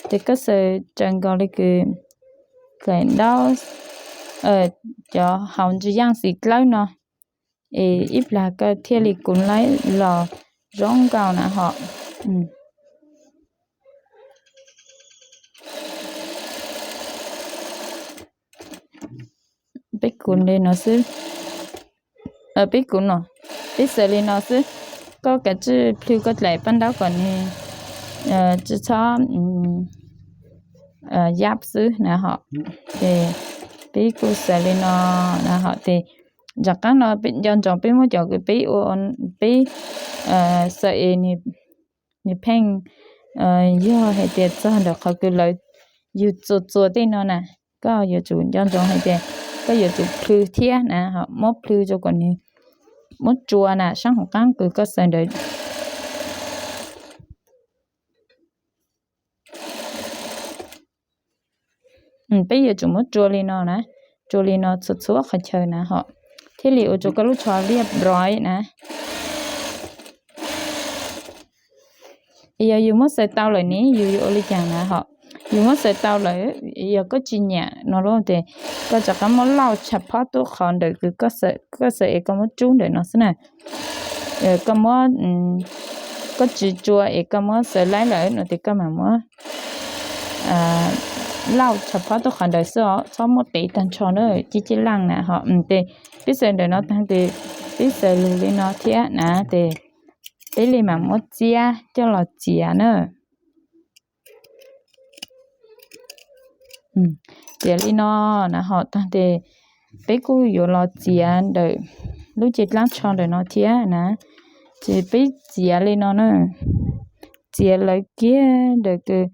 Ces koj xaws raws nkaus li kws daim ntaub, cov hauv ntsw yaaj xim dlawb no, es ib plag koj thiaj li kuv laib los zoo nkaus na hom. Peb kuv li no xwb. Peb kuv no, peb xaws li no xwb. Koj kav tsij plhws koj dlaim paj ntaub kom nws tsi txhob yab xwb na hom. Ces peb kuj xaws li no na hom. Ces tom qaab no nco ntsoov peb muab cov kws peb ua, peb xaws es nws pheej yog hais tias txog ntawm qhov kws lawv yug txuas txuas tej no na, koj yuav tsum nco ntsoov hais tias koj yuav tsum plhws thiab na, muab plhws rua kom nws, muab tsua na saab huv qaab kws koj xaws ntawd. Peb yuav tsum muab tsua li no na, tsua li no txhua txhua qhov chaw na hom, thiaj li ua rua koj lub tsho liaj nroim na. Yog yus muab xaws tau lawm ne yus yuav ua li cas na hom. Yus muab xaws tau lawm, yog koj tsis nyam no lawm tes koj rov qaab muab lauj tshaj phob tuab qhov ntawm kws koj xaws es koj muab rub ntawm no xwb na. Koj muab, koj tsis tsua es koj muab xaws laib lawm no tes koj mam muab lauj tshaj phob tuab qhov ntawd xwb os, txhob muab tev taag nrho na, cib cib laaj na hom. Tes peb xaws ntawm no taag tes peb xaws lug li no thiab na tes peb li mam muab txiab coj los txiav na. Txiav li no na hom, taag tes peb kuj yuav los txiav ntawm lub cev dlaab tsho ntawm no thiab na. Ces peb txiav li no na, txiav lawv kiag ntawm kws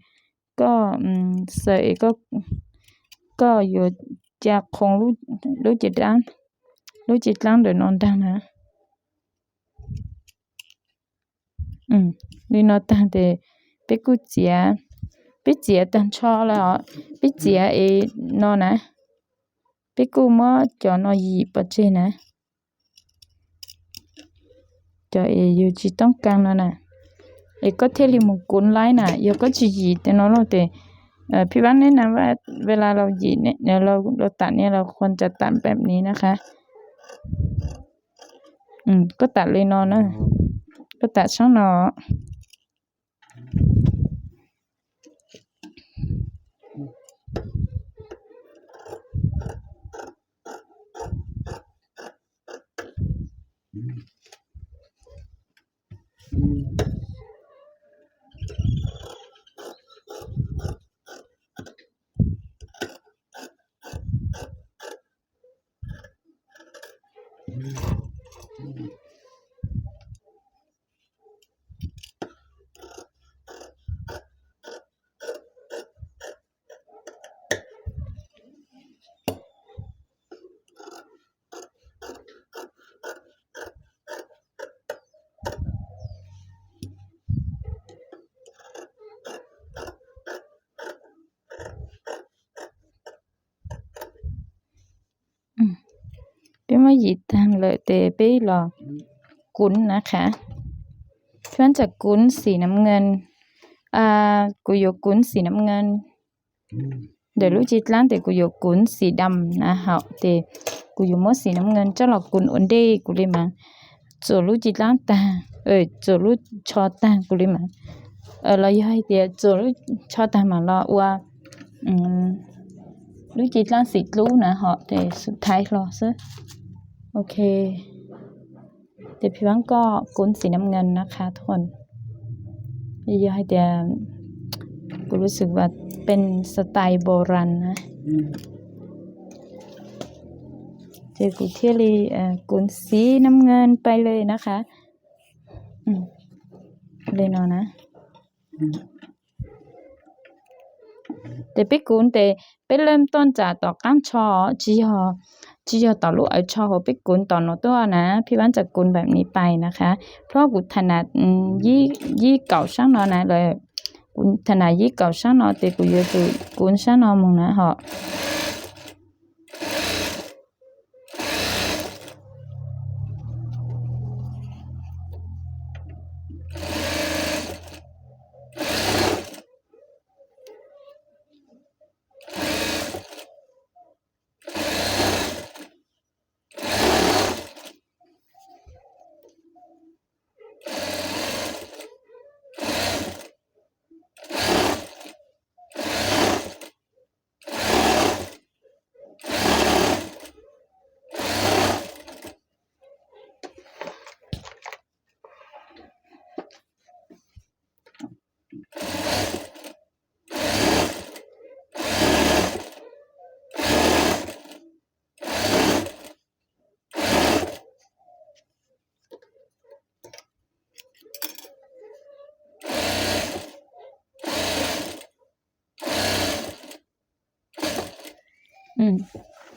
koj xaws es koj yuav ca qhoo lub cev dlaab ntawm no ntaag na. Li no taag tes peb kuj txiav, peb txiav taag nrho lawm os, peb txiav es no na, peb kuj muab cov no yim pov tseg na. Cov es yus tsis toob kaag no na, es koj thiaj li mus kuv laib na. Yog koj tsis yim tes no lawm tes, phib vaab neb na,เวลาเราหยิบเนี่ย เราตัดเนี่ย เราควรจะตัดแบบนี้นะคะ Koj tam li no na, koj tam saab no. Peb muab yim taag lawm tes peb los kuv na qha. Peb tsa kuv xim nam nkees, kuv yuav kuv xim nam nkees ntawm lub cev dlaab tes kuv yuav kuv xim dam na hom tes kuv yuav muab xim nam nkees coj los kuv ua ntej kuv li mas txuas lub cev dlaab taag, txuas lub tsho taag kuv li mas, los yog hais tias txuas lub tsho taag mas los ua lub cev dlaab xim dlub na hom tes xub thaiv hlo xwb. Ok, tes phib vaab koj kuv xim nam nkees na qha tug. Yog hais tias kuv lub xwm vas pes xas tais npau ras na, ces kuv thiaj li kuv xim nam nkees pais le na qha. Li no na. Tes peb kuv tes peb leej toj ntsam tom qaab tsho, tsis yog tom lub awv tsho hauv, peb kuv tom no tuaj na, phib vaab tsa kuv npam ni pais na qha. Phlob kuv tham nam yib kaum saab no na lawm, kuv tham nam yib kaum saab no tes kuv yuav tsum kuv saab no moog na hom.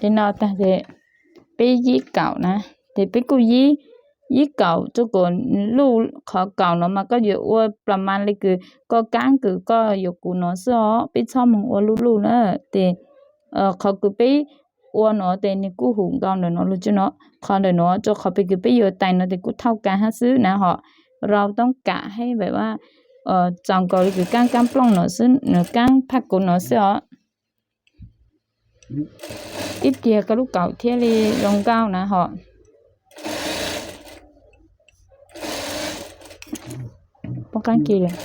Li no tag ces peb yib kaum na, ces peb kuj yib, yib kaum rau kuv luj qhov kaum no mas koj yuav ua plas mas li kws koj kaab kws koj yuav kuv no xwb os, peb txhob moog ua luj luj na. Ces qhov kws peb ua no ces nws kuj hum nkaus ntawm no lug tsi no, qhov ntawm no rau qhov peb kws peb yuav tais no ces kuj thauj kav hab xwb na hom, rau toob kam hab txaus nkaus li kws kaab kaab plooj no xwb, kaab phaj kuv no xwb os. Ib pliag koj lub kaum thiaj li zoo nkauj na hom. Poob qaab kis lawm.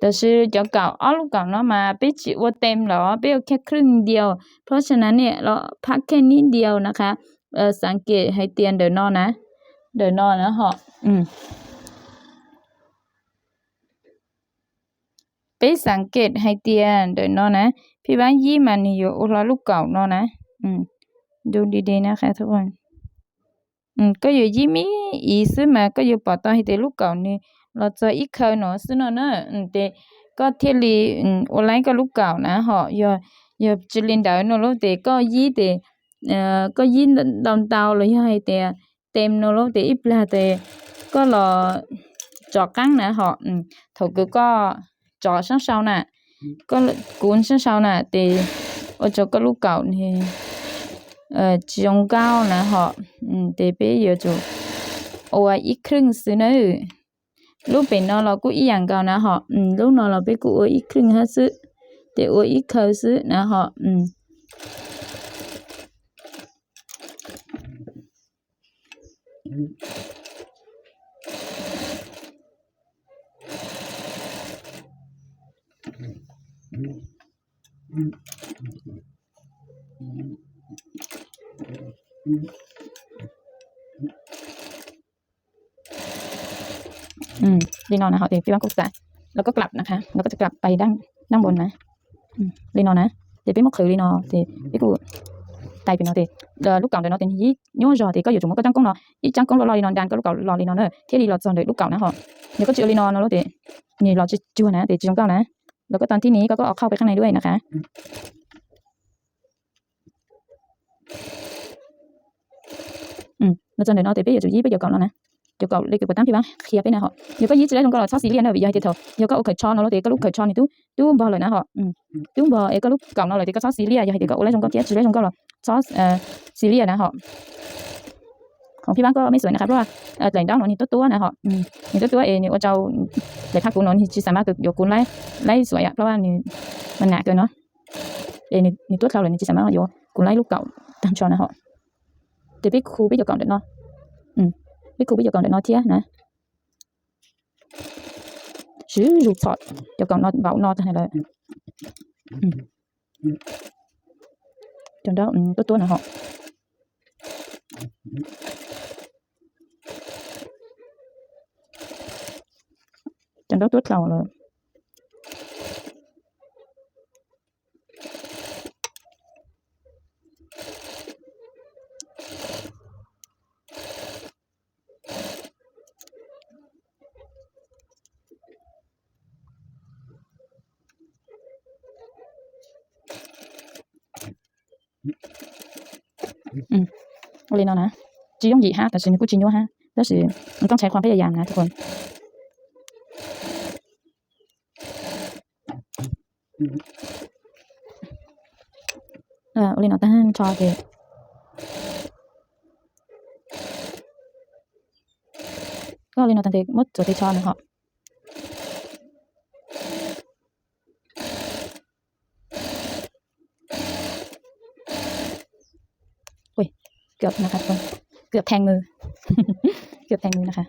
Tab sis cov kaum, ob lub kaum no mas peb tsis ua tem lawm, peb ua kiag khwj diaus, phab xa na niam los phab kiag nib diaus na qha. Xav kem hais tias ntawm no na, ntawm no na hom. Peb xav kem hais tias ntawm no na, phij vaab yib mas nws yuav ua hlo lub kaum no na. Ntu di di na qha, koj yuav yib me iv xwb mas koj yuav pom tau hais tias lub kaum nws los txog ib khaw no xwb no na, ces koj thiaj li ua laib koj lub kaum na hom. Yog, yog tsis li ntawd no lub ces koj yib ces, koj yib ntau ntau los yog hais tias tem no lub ces ib plag ces koj los tso qaab na hom. Thaum kws koj tso saab sau na, kuv saab sau na ces ua rau koj lub kaum tsis zoo nkauj na hom. Ces peb yuav tsum ua ib khwj xwb na. Lub pem no los kuj ib yam nkaus na hom, lub no los peb kuj ua ib khwj hab xwb, ces ua ib khaw xwb na hom. Li no na hom, ces phij vaab kuj xav, los koj klab na qha, los koj klab pais dab npua na. Li no na, ces peb muab qhwv li no ces peb kuj tais pem no ces lub kaum ntawm no ces yib nyuab zog ces koj yuav tsum muab koj tsaab koob no, ib tsaab koob loj loj li no nrag koj lub kaum los li no na thiaj li los txog ntawm lub kaum na hom. Yog koj tsis ua li no no lub ces nws los tsis cuag na ces tsis zoo nkauj na. Los koj tau thib ni koj kuj au qhauj peb qaab na dua na qha. Los txog ntawm no ces peb yuav tsum yib peb cov kaum no na, cov kaum li kws puas tab phij vaab qhia peb na hom. Yog koj yib tsis laib zoo nkauj los txhob xis liaj na, vim yog hais tias thaum yog koj ua khaws tsho no lub ces koj lub khaws tsho nws tub, tub npog lawm na hom. Tub npog es koj lub kaum no lawm ces koj txhob xis liaj, yog hais tias koj ua laib zoo nkauj thiab tsis laib zoo nkauj los txhob xis liaj na hom. Khoom phij vaab koj mej xuav na qha, dlaim ntaub no nws tuab tuab na hom, nws tuab tuab es nws ua rau dlaim phaj kuv no nws tsis xav mas yuav kuv laib xuav yom, phaj vaab nws mas nam kawg no, es nws tuab dlhau lawm nws tsis xav mas yuav kuv laib lub kaum tag nrho na hom. Ces peb khu peb cov kaum ntawm no, peb khu peb cov kaum ntawm no thiab na. Sib zug txhom cov kaum no npaum no tag lawm. Cov ntaub tuab tuab na hom. Cov ntaub tuab dlhau lawm. Ua li no na, tsis yooj yim hab tab sis nws kuj tsis nyuaj hab, tab sis kooj tshai qhua peb yam yam na tus ko. Ua li no tag nrho ces, ua li no tag ces muab txuas tes tsho na hom. Ui, กืອບແທງມື ເກືອບແທງມືນະຄະ.